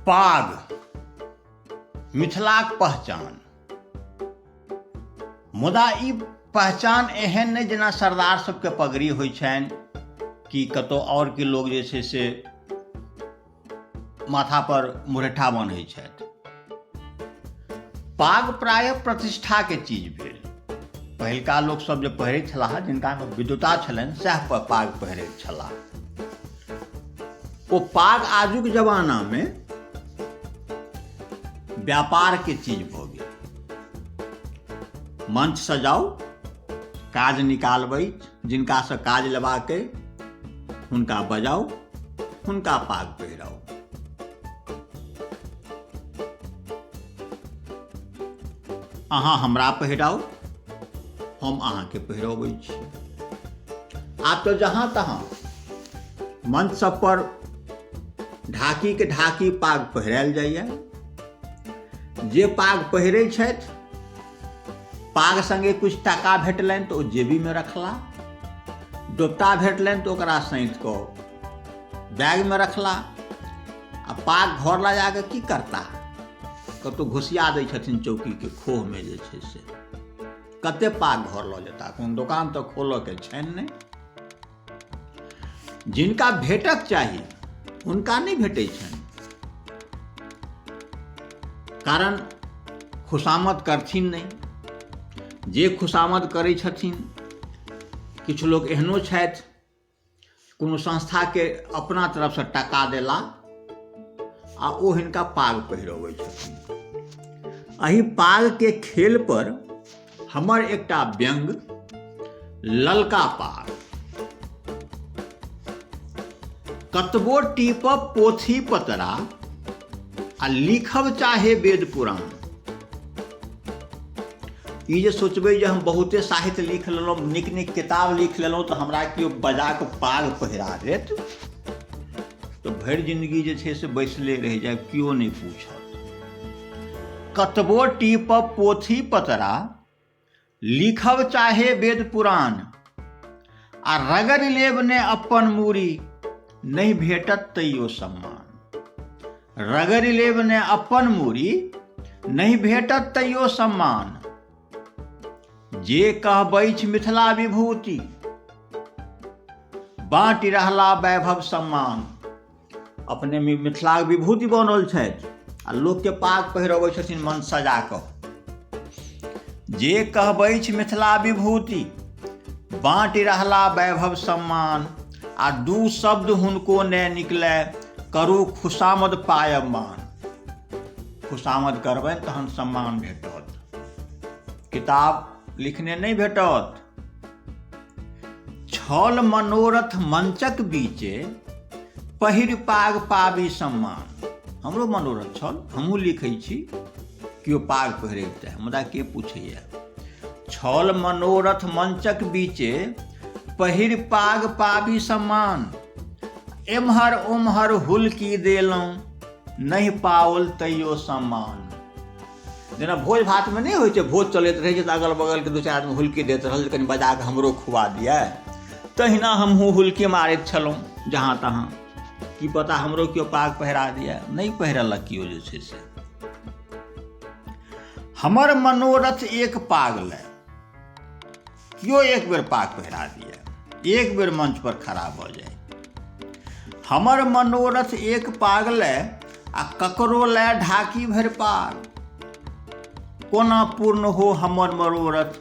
पाग मिथिलाक पहचान। मुदा ई पहचान एहन नहि जेना सरदार सबके पगड़ी होइ छनि कि कतौ आओर के लोग जे छै से माथा पर मुरेठा बन्है छथि। पाग प्रायः प्रतिष्ठाके चीज भेल। पहिलका लोक सब जे पहिरै छलाह, जिनका विद्वता छलनि, सएह पाग पहिरैत छलाह। ओ पाग आजुक जमानामे व्यापारके चीज भऽ गेल। मंच सजाउ, काज निकालबै, जिनकासँ काज लेबाक अइ हुनका बजाउ, हुनका पाग पहिराउ। अहाँ हमरा पहिराउ, हम अहाँके पहिरबै छी। आब तऽ जहाँ तहाँ मंच सब पर ढाकी के ढाकी पाग पहिरायल जाइए। जे पाग पहिरै छथि, पाग संगे किछु टाका भेटलनि तऽ ओ जेबीमे रखला, दोपटा भेटलनि तऽ ओकरा सैंत कऽ बैगमे रखला, आ पाग घर लऽ जाकऽ की करता, कतहु घुसिया दै छथिन चौकीके खोहमे जे छै से। कते पाग घर लऽ जेता, कोनो दोकान तऽ खोलऽके छनि नहि। जिनका भेटक चाही हुनका नहि भेटै छनि, कारण खुशामद करथिन नहि। जे खुशामद करै छथिन, किछु लोक एहनो छथि कोनो संस्थाके अपना तरफसँ टका देला आ ओ हिनका पाग पहिरबै छथिन। एहि पागके खेल पर हमर एकटा व्यंग, ललका पाग। कतबो टीपब पोथी पतरा आ लिखब चाहे वेद पुराण, ई जे सोचबै जे हम बहुते साहित्य लिख लेलहुँ, नीक नीक किताब लिख लेलहुँ, तऽ हमरा केओ बजा कऽ पाग पहिरा देत तऽ भरि जिन्दगी जे छै से बैसले रहि जायब, केओ नहि पूछत। कतबो टीपब पोथी पतरा, लिखब चाहे वेद पुराण, आ रगड़ि लेब ने अपन मूड़ी, नहि भेटत तैयो सम्मान। रगड़ि लेब ने अपन मूड़ी, नहि भेटत तैयो सम्मान। जे कहबैछ मिथिला विभूति, बाँटि रहला वैभव सम्मान। अपने मिथिलाक विभूति बनल छथि आ लोकके पाग पहिरबै छथिन मन सजा कऽ। जे कहबैछ मिथिला विभूति, बाँटि रहला वैभव सम्मान, आ दू शब्द हुनको ने निकले, करू खुशामद पायब मान। खुशामद करबनि तहन सम्मान भेटत, किताब लिखने नहि भेटत। छल मनोरथ मंचक बीचे, पहिर पाग पाबी सम्मान। हमरो मनोरथ छल, हमहूँ लिखै छी, केओ पाग पहिरैत, मुदा के पूछैया। छल मनोरथ मंचक बीचे, पहिर पाग पाबी सम्मान। एम्हर ओम्हर हुलकी देलहुँ, नहि पाओल तैयो सम्मान। जेना भोज भातमे नहि होइ छै, भोज चलैत रहै छै तऽ अगल बगलके दू चारि आदमी हुलकी दैत रहल, कनि बजा कऽ हमरो खुआ दिअ। तहिना हमहूँ हुलकी मारैत छलहुँ जहाँ तहाँ, की पता हमरो केओ पाग पहिरा दिअ। नहि पहिरलक केओ जे छै से। हमर मनोरथ एक पाग लए केओ एक बेर पाग पहिरा दिअ, एक बेर मंच पर खड़ा भऽ जाय। हमर मनोरथ एक पाग लए आ ककरो लए ढाकी भरि पाग। कोना पूर्ण हो हमर मनोरथ,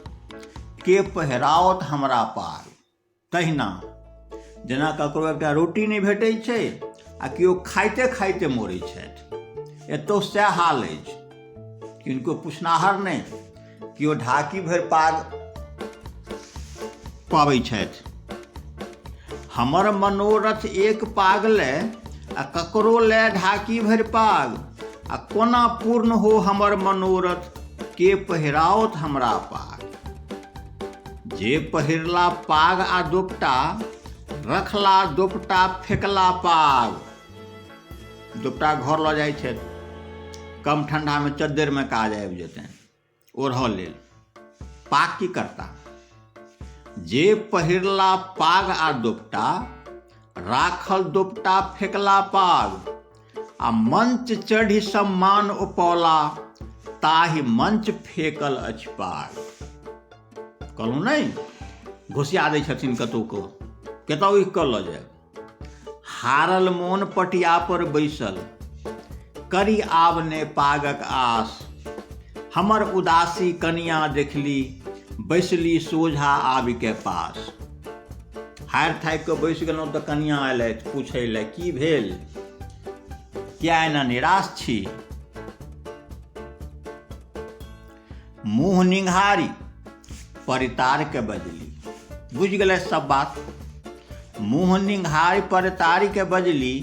के पहिराओत हमरा पाग। तहिना जेना ककरो एकटा रोटी नहि भेटै छै आ केओ खाइते खाइते मरै छथि, एतौ सएह हाल अछि। किनको पुछनाहर नहि, केओ ढाकी भरि पाग पाबै छथि। हमर मनोरथ एक पाग लए आ ककरो लए ढाकी भरि पाग, आ कोना पूर्ण हो हमर मनोरथ, के पहिराओत हमरा पाग। जे पहिरला पाग आ दोपटा, रखला दोपटा फेकला पाग। दोपटा घर लऽ जाइ छथि, कम ठंडामे चद्दरिमे काज आबि जेतनि ओढ़ऽ लेल, पाग की करता। जे पहिरला पाग आ दोपटा, राखल दोपटा फेकला पाग, आ मंच चढ़ि सम्मान ओ पौला, ताहि मंच फेकल अछि पाग। कहलहुँ नहि, घोसिया दै छथिन कतहु कऽ, कतहु उठि कऽ लऽ जायब। हारल मोन पटिया पर बैसल, करी आब ने पागक आस। हमर उदासी कनिया देखली, बैसली सोझा आबिके पास। हारि थाकि कऽ बैस गेलहुँ तऽ कनिया अयलथि पूछै लए, की भेल, किया एना निराश छी? मुँह निंघारी परितार के बजली, बुझि गेलै सब बात। मुँह निंघारी परितारी के बजली,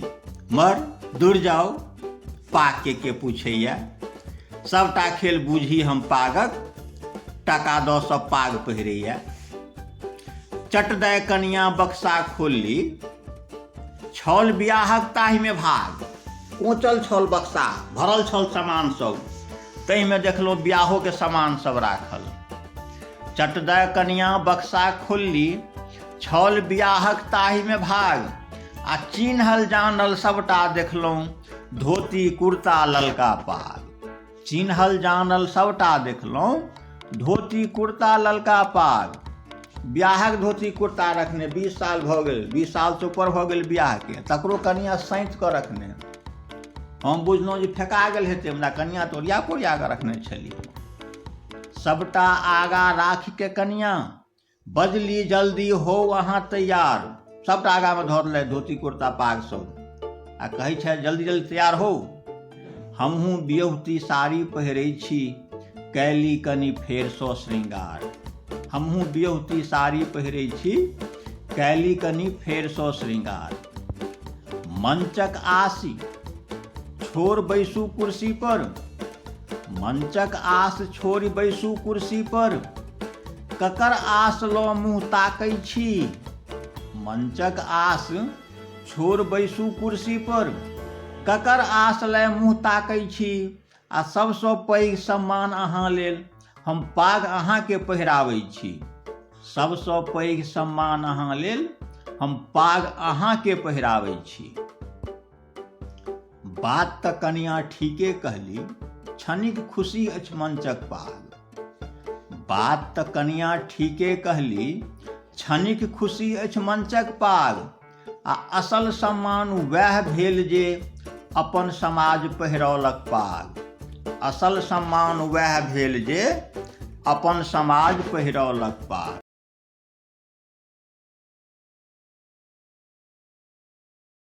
मर दूर जाओ, पाग के पूछैया, सबटा खेल बूझी हम पागक, टका दऽ सब पाग पहिरैया। चट दय कनिया बक्सा खोलली, छल बियाहक ताहिमे भाग। कोचल छल बक्सा, भरल छल सामान सब, ताहिमे देखलहुँ बियाहोके सामान सब राखल। चट दय कनिया बक्सा खोलली, छल बियाहक ताहिमे भाग। आ चिन्हल जानल सबटा देखलहुँ, धोती कुर्ता ललका पाग। चिन्हल जानल सबटा देखलहुँ, धोती कुर्ता ललका पाग। बियाहक धोती कुर्ता रखने 20 साल भऽ गेल, 20 सालसँ ऊपर भऽ गेल बियाहके, तकरो कनिया सैंत कऽ रखने। हम बुझलहुँ जे फेका गेल हेतै, मुदा कनिया तऽ ओरिया पोरिया कऽ रखने छली। सबटा आगा राखिके कनिया बजली, जल्दी हो अहाँ तैयार। सबटा आगामे धऽ देलथि धोती कुर्ता पाग सब, आ कहै छथि जल्दी जल्दी तैयार हो। हमहूँ बियहुती साड़ी पहिरै छी, कैली कनि फेरसँ श्रृंगार। हमहूँ बियहुती साड़ी पहिरै छी, कैली कनि फेरसँ श्रृंगार। मंचक आसी छोड़ बैसू कुर्सी पर, मंचक आस छोड़ि बैसू कुर्सी पर, ककर आस लऽ मुँह ताकै छी? मंचक आस छोड़ बैसू कुर्सी पर, ककर आस लए मुँह ताकै छी? आ सबसँ पैघ सम्मान अहाँ लेल हम पाग अहाँके पहिराबै छी। सबसँ पैघ सम्मान अहाँ लेल हम पाग अहाँके पहिराबै छी। बात तऽ कनिया ठीके कहली, क्षणिक खुशी अछि मंचक पाग। बात तऽ कनिया ठीके कहली, क्षणिक खुशी अछि मंचक पाग। आ असल सम्मान वएह भेल जे अपन समाज पहिरौलक पाग। असल सम्मान वएह भेल जे अपन समाज पहिरौलक पाग।